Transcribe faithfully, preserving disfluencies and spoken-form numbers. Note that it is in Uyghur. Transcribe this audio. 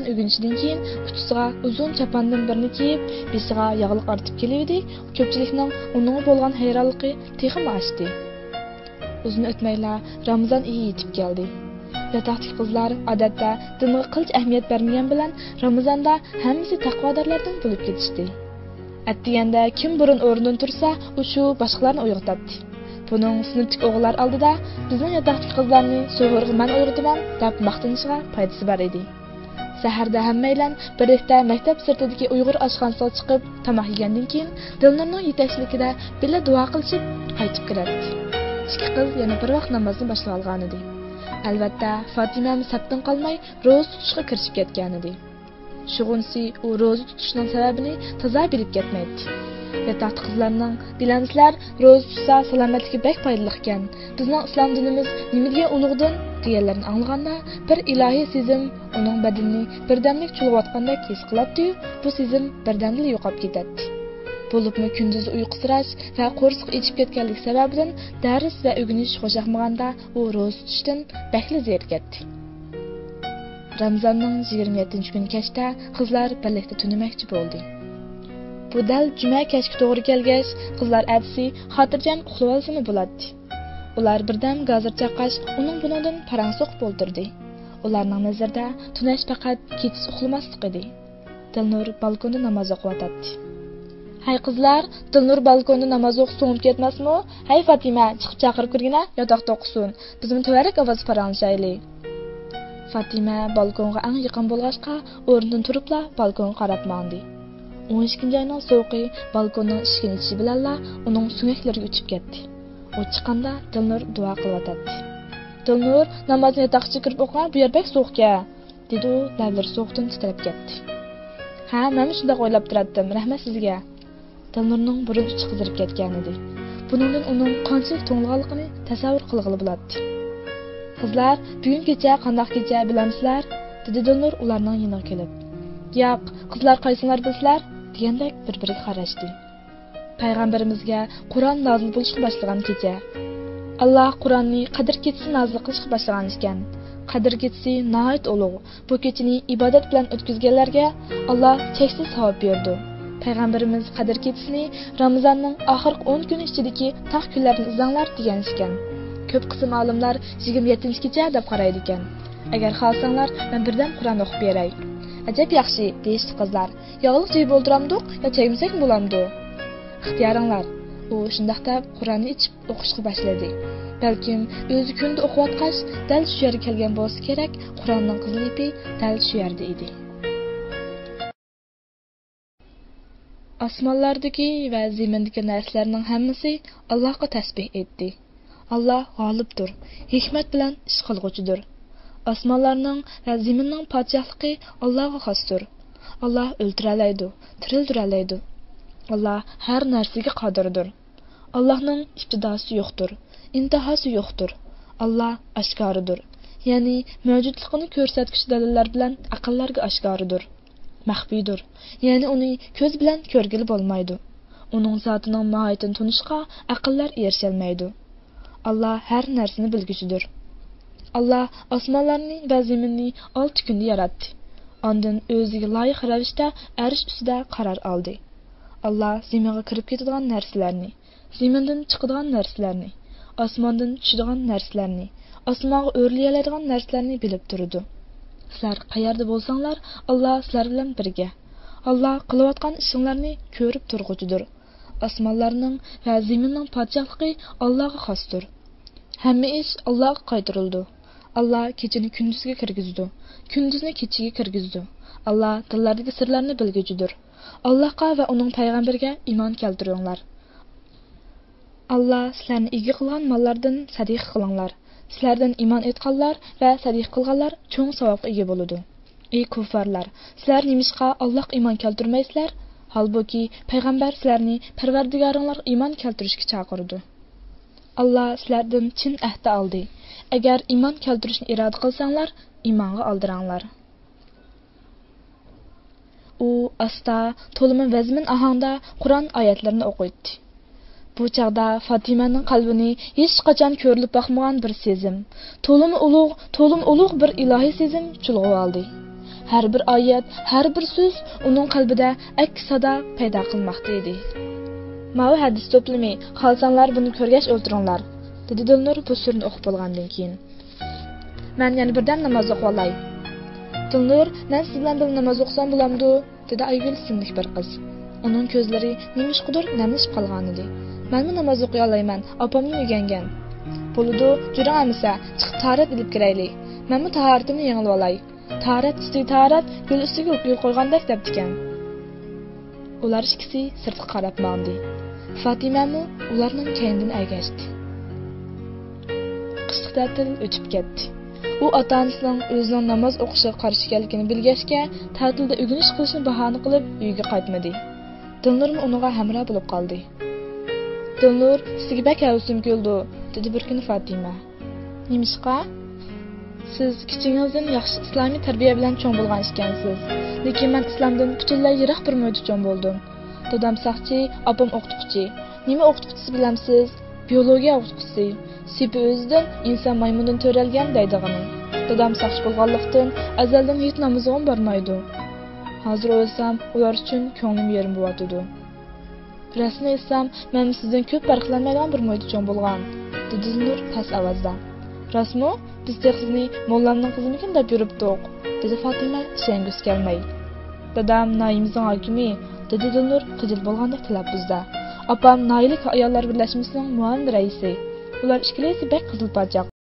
ئۆگىنىشىدىن كېيىن ئۇچىسىغا ئۇزۇن چاپاندىن بىرنى كىيىپ، بېشىغا ياغلىق ئارتىپ كېلىۋىدى. كۆپچىلىكنىڭ ئۇنىڭغا بولغان ھەيرانلىقى تېخىمۇ ئاشتى. ئۇزۇن ئۆتمەيلا رامىزان ئېيى يېتىپ كەلدى. ياتاقتىكى قىزلار ئادەتتە دىنغا قىلچە ئەھمىيەت بەرمىگەن بىلەن رامىزاندا ھەممىسى تەقۋادارلاردىن بولۇپ كېتىشتى. ئەتىگەندە كىم بۇرۇن ئورنىدىن تۇرسا، ئۇ شۇ باشقىلارنى ئويغىتاتتى. بۇنىڭ سىنىپتىكى ئوغۇللار ئالدىدا «بىزنىڭ ياتاقتىكى قىزلارنى سوھۇرغا مەن ئويغىتىمەن» دەپ ماختىنىشىغا پايدىسى بار ئىدى. سەھەردە ھەممەيلەن بىرلىكتە مەكتەپ سىرتىدىكى ئۇيغۇر ئاشخانىسىغا چىقىپ، تاماق يېگەندىن كېيىن دىلنۇرنىڭ يېتەكچىلىكىدە بىللە دۇئا قىلىشىپ قايتىپ كىرەتتى. ئىككى قىز يەنە بىر ۋاق نامازنى باشلىۋالغانىدى. ئەلۋەتتە، فاتىمەمۇ سەپتىن قالماي روزا تۇتۇشقا كىرىشىپ كەتكەنىدى. شۇغىنىسى ئۇ روزا تۇتۇشنىڭ سەۋەبىنى تازا بىلىپ كەتمەيتتى. ياتاقتا قىزلارنىڭ «بىلەمسىلەر، روزا تۇتسا سالامەتلىككە بەك پايدىلىقكەن، بىزنىڭ ئىسلام دىنىمىز نېمە دېگەن ئۇلۇغدۇن» دېگەنلىرىنى ئاڭلىغاندا، بىر ئىلاھىي سېزىم ئۇنىڭ بەدىنىنى بىردەملىك چۇلغاۋاتقاندەك ھېس قىلاتتى-يۇ، بۇ سېزىم بىردەمدىلا يوقاپ كېتەتتى. بولۇپمۇ كۈندۈزى ئۇيقۇسىراش ۋە قورسىقى ئېچىپ كەتكەنلىكى سەۋەبىدىن دەرس ۋە ئۆگىنىش خوشياقمىغاندا، ئۇ روزا تۇتۇشتىن بەكلا زېرىكەتتى. رامىزاننىڭ يىگىرمە يەتتىنچى كۈنى كەچتە قىزلار بىرلىكتە تۈنىمەكچى بولدى. بۇ دەل جۈمە كەچكە توغرا كەلگەچ، قىزلار ئەتىسى خاتىرجەم ئۇخلىۋالسىمۇ بولاتتى. ئۇلار بىردەم گازىر چاققاچ، ئۇنىڭ بۇنىڭدىن پاراڭ سوقۇپ ئولتۇردى. ئۇلارنىڭ نەزىرىدە تۈنەش پەقەت كېچىسى ئۇخلىماسلىق ئىدى. دىلنۇر بالكوندا ناماز ئوقۇۋاتاتتى. «ھەي قىزلار، دىلنۇر بالكوندا ناماز ئوقۇسا توڭۇپ كەتمەسمۇ؟ ھەي فاتىمە، چىقىپ چاقىرىپ كىرگىنە، ياتاقتا ئوقۇسۇن. بىزمۇ تۆۋەنرەك ئاۋازدا پاراڭلىشايلى.» فاتىمە بالكونغا ئەڭ يېقىن بولغاچقا، ئورنىدىن تۇرۇپلا بالكونغا قاراپ ماڭدى. ئون ئىككىنچى ئاينىڭ سوغۇقى بالكوننىڭ ئىشىكىنى ئېچىشى بىلەنلا ئۇنىڭ سۆڭەكلىرىگە ئۆتۈپ كەتتى. ئۇ چىققاندا دىلنۇر دۇئا قىلىۋاتاتتى. «دىلنۇر، نامازنى ياتاققىچە كىرىپ ئوقۇڭە، بۇ يەر بەك سوغۇقكەن.» دېدى ئۇ لەۋلىرى سوغۇقتىن تىترەپ كەتتى. «ھە، مەنمۇ شۇنداق ئويلاپ تۇراتتىم، رەھمەت سىزگە.» دىلنۇرنىڭ بۇرۇن ئىچى قىزىرىپ كەتكەنىدى. بۇنىڭدىن ئۇنىڭ قانچىلىك توڭلىغانلىقىنى تەسەۋۋۇر قىلغىلى بولاتتى. «قىزلار، بۈگۈن كېچە قانداق كېچە بىلەمسىلەر؟» دېدى دىلنۇر ئۇلارنىڭ يېنىغا كېلىپ. «ياق، قىزلار قايسىڭلار بىلىسىلەر؟» دېگەندەك بىر-بىرىگە قاراشتى. «پەيغەمبىرىمىزگە قۇرئان نازىل بولۇشقا باشلىغان كېچە. ئاللا قۇرئاننى قەدىر كېچىسى نازىل قىلىشقا باشلىغان ئىكەن. قەدىر كېچىسى ناھايىتى ئۇلۇغ. بۇ كېچىنى ئىبادەت بىلەن ئۆتكۈزگەنلەرگە ئاللا چەكسىز ساۋاب بېرىدۇ. پەيغەمبىرىمىز قەدىر كېچىسىنى رامىزاننىڭ ئاخىرقى ئون كۈنى ئىچىدىكى تاق كۈنلەردىن ئىزدەڭلار دېگەن ئىكەن.» كۆپ قىسىم ئالىملار يىگىرمە يەتتىنچى كېچە دەپ قارايدىكەن. «ئەگەر خالىساڭلار، مەن بىردەم قۇرئان ئوقۇپ بېرەي.» «ئەجەب ياخشى» دېيىشتى قىزلار. «ياغلىق جەيگە ئولتۇرامدۇق يا چەگمىسەكمۇ بولامدۇ؟» «ئىختىيارىڭلار.» ئۇ شۇنداق دەپ قۇرئاننى ئېچىپ ئوقۇشقا باشلىدى. بەلكىم ئۆزى كۈندە ئوقۇۋاتقاچ، دەل شۇ يەرگە كەلگەن بولسا كېرەك، قۇرئاننىڭ قىزىل يىپى دەل شۇ يەردە ئىدى. ئاسمانلاردىكى ۋە زېمىندىكى نەرسىلەرنىڭ ھەممىسى ئاللاھقا تەسبىھ ئېيتتى. ئاللاھ غالىبتۇر، ھېكمەت بىلەن ئىش قىلغۇچىدۇر. ئاسمانلارنىڭ ۋە زېمىننىڭ پادىشاھلىقى ئاللاھقا خاستۇر. ئاللاھ ئۆلتۈرەلەيدۇ، تىرىلدۈرەلەيدۇ. ئاللاھ ھەر نەرسىگە قادىردۇر. ئاللاھنىڭ ئىپتىداسى يوقتۇر، ئىنتىھاسى يوقتۇر. ئاللاھ ئاشكارىدۇر، يەنى مەۋجۇتلۇقىنى كۆرسەتكۈچى دەلىللەر بىلەن ئەقىللەرگە ئاشكارىدۇر. مەخپىيدۇر، يەنى ئۇنى كۆز بىلەن كۆرگىلى بولمايدۇ. ئۇنىڭ زاتىنىڭ ماھىيىتىنى تونۇشقا ئەقىللەر ئېرىشەلمەيدۇ. ئاللاھ ھەر نەرسىنى بىلگۈچىدۇر. ئاللاھ ئاسمانلارنى ۋە زېمىننى ئالتە كۈندە ياراتتى. ئاندىن ئۆزىگە لايىق رەۋىشتە ئەرش ئۈستىدە قارار ئالدى. ئاللاھ زېمىنغا كىرىپ كېتىدىغان نەرسىلەرنى، زېمىندىن چىقىدىغان نەرسىلەرنى، ئاسماندىن چۈشىدىغان نەرسىلەرنى، ئاسمانغا ئۆرلىيەلەيدىغان نەرسىلەرنى بىلىپ تۇرىدۇ. سىلەر قەيەردە بولساڭلار، ئاللاھ سىلەر بىلەن بىرگە. ئاللاھ قىلىۋاتقان ئىشىڭلارنى كۆرۈپ تۇرغۇچىدۇر. ئاسمانلارنىڭ ۋە زېمىننىڭ پادىشاھلىقى ئاللاھقا خاستۇر. ھەممە ئىش ئاللاھقا قايتۇرۇلىدۇ. ئاللاھ كېچىنى كۈندۈزگە كىرگۈزىدۇ، كۈندۈزنى كېچىگە كىرگۈزىدۇ. ئاللاھ دىللاردىكى سىرلارنى بىلگۈچىدۇر. ئاللاھقا ۋە ئۇنىڭ پەيغەمبىرىگە ئىمان كەلتۈرۈڭلار. ئاللاھ سىلەرنى ئىگە قىلغان ماللاردىن سەدىقە قىلىڭلار. سىلەردىن ئىمان ئېيتقانلار ۋە سەدىقە قىلغانلار چوڭ ساۋابقا ئىگە بولىدۇ. ئى كۇففارلار، سىلەر نېمىشقا ئاللاھقا ئىمان كەلتۈرمەيسىلەر؟ ھالبۇكى، پەيغەمبەر سىلەرنى پەرۋەردىگارىڭلارغا ئىمان كەلتۈرۈشكە چاقىرىدۇ. ئاللاھ سىلەردىن چىن ئەھدى ئالدى. ئەگەر ئىمان كەلتۈرۈشنى ئىرادە قىلساڭلار، ئىمانغا ئالدىراڭلار. ئۇ ئاستا، تولىمۇ ۋەزمىن ئاھاڭدا قۇرئان ئايەتلىرىنى ئوقۇيتتى. بۇ چاغدا فاتىمەنىڭ قەلبىنى ھېچقاچان كۆرۈلۈپ باقمىغان بىر سېزىم، تولىمۇ ئۇلۇغ، تولىمۇ ئۇلۇغ بىر ئىلاھىي سېزىم چۇلغىۋالدى. ھەر بىر ئايەت، ھەر بىر سۆز ئۇنىڭ قەلبىدە ئەكس سادا پەيدا قىلماقتا ئىدى. «ماۋۇ ھەدىس توپلىمى، خالىساڭلار بۇنى كۆرگەچ ئولتۇرۇڭلار»، دېدى دىلنۇر بۇ سۈرىنى ئوقۇپ بولغاندىن كېيىن. «مەن يەنە بىردەم ناماز ئوقۇۋالاي.» «دىلنۇر، مەن سىز بىلەن بىللە ناماز ئوقۇسام بولامدۇ؟» دېدى ئايگۈل ئىسىملىك بىر قىز. ئۇنىڭ كۆزلىرى نېمىشقىدۇر نەملىشىپ قالغانىدى. «مەنمۇ ناماز ئوقۇيالايمەن، ئاپامدىن ئۆگەنگەن.» «بولىدۇ، جۈرەڭ ئەمىسە، چىق تاھارەت ئېلىپ كىرەيلى. مەنمۇ تاھارىتىمنى يېڭىلىۋالاي.» تاھارەت ئۈستىگە تاھارەت، گۈل ئۈستىگە گۈل قويغاندەك دەپتىكەن. ئۇلار ئىككىسى سىرتقا قاراپ ماڭدى. فاتىمەمۇ ئۇلارنىڭ كەينىدىن ئەگەشتى. قىشلىق تەتىل ئۆتۈپ كەتتى. ئۇ ئاتا-ئانىسىنىڭ ئۆزىنىڭ ناماز ئوقۇشىغا قارشى ئىكەنلىكىنى بىلگەچكە، تەتىلدە ئۆگىنىش قىلىشنى باھانە قىلىپ ئۆيىگە قايتمىدى. دىلنۇرمۇ ئۇنىڭغا ھەمراھ بولۇپ قالدى. «دىلنۇر، سىزگە بەك ھەۋىسىم كېلىدۇ»، دېدى بىر كۈنى فاتىمە. «نېمىشقا؟» «سىز كىچىكىڭىزدىن ياخشى ئىسلامىي تەربىيە بىلەن چوڭ بولغان ئىكەنسىز. لېكىن مەن ئىسلامدىن پۈتۈنلەي يىراق بىر مۇھىتتا چوڭ بولدۇم. دادام ساقچى، ئاپام ئوقۇتقۇچى. نېمە ئوقۇتقۇچىسى بىلەمسىز؟ بىيولوگىيە ئوقۇتقۇچىسى. سېپى ئۆزىدىن ئىنسان مايمۇندىن تۆرەلگەن دەيدىغىنى. دادام ساقچى بولغانلىقتىن ئەزەلدىن ھېيت نامىزىغىمۇ بارمايدۇ. ھازىر ئويلىسام، ئۇلار ئۈچۈن كۆڭلۈم يېرىم بوۋاتىدۇ.» «راستىنى ئېيتسام، مەنمۇ سىزدىن كۆپ پەرقلەنمەيدىغان بىر مۇھىتتا چوڭ بولغان»، دېدى دىلنۇر پەس ئاۋازدا. «راستمۇ؟ بىز تېخى سىزنى موللامنىڭ قىزىمىكىن دەپ يۈرۈپتۇق»، دېدى فاتىمە ئىشەنگۈسى كەلمەي. «دادام ناھىيىمىزنىڭ ھاكىمى»، دېدى دىلنۇر خىجىل بولغاندەك تەلەپپۇزدا. «ئاپام ناھىيىلىك ئاياللار بىرلەشمىسىنىڭ مۇئاۋىن رەئىسى. ئۇلار ئىككىلىسى بەك قىزىل پاچاق.»